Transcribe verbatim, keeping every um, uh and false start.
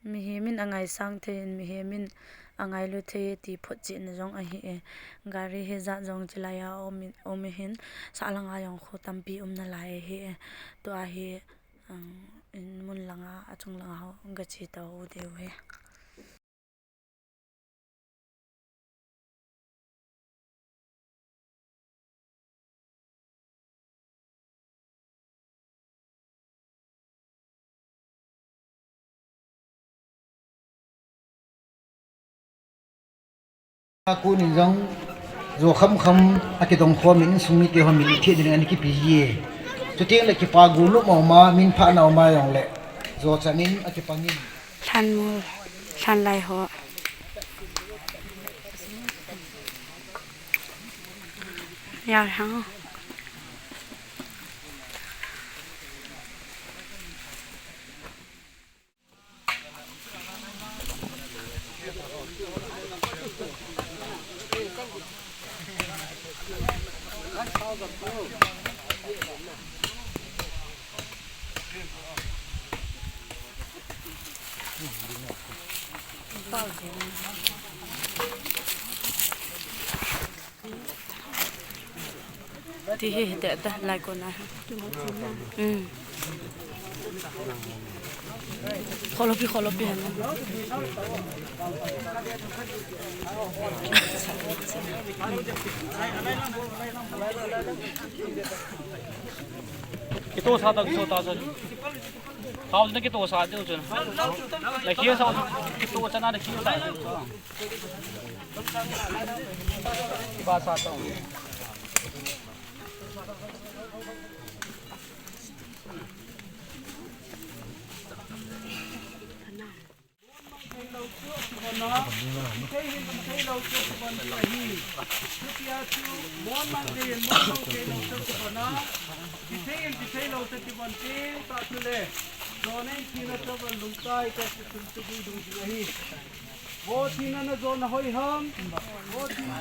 Mihem in angaisang thei in, mihem in angailu thei e ti photchetna jong ahi e. Gari hijat jong chilai a um in, um in hin, sahlang a jong kho tampi um nalai ahi e. Tua hi, um, in mun lang a, achung lang a ho gache tau diu ahi. Akun in jong jo khamkham akidong khom in, insung mite ho min theh ding in ana kipe e. Chuteng le kipa gu nop ma ma, min phah nau ma jong le jo chan in akipang in. Lhan mol, lhan lai ho. Yau hang. Ti hi, hi, te, te, lai ko na. Hmm. Kholopi, kholopi, ha. Kito sa ta, kito ta sa. Kau na kito sa, kito sa. Lai kito sa, kito sa na, kito sa. Vo thina na jona hoi ham. Vo thina.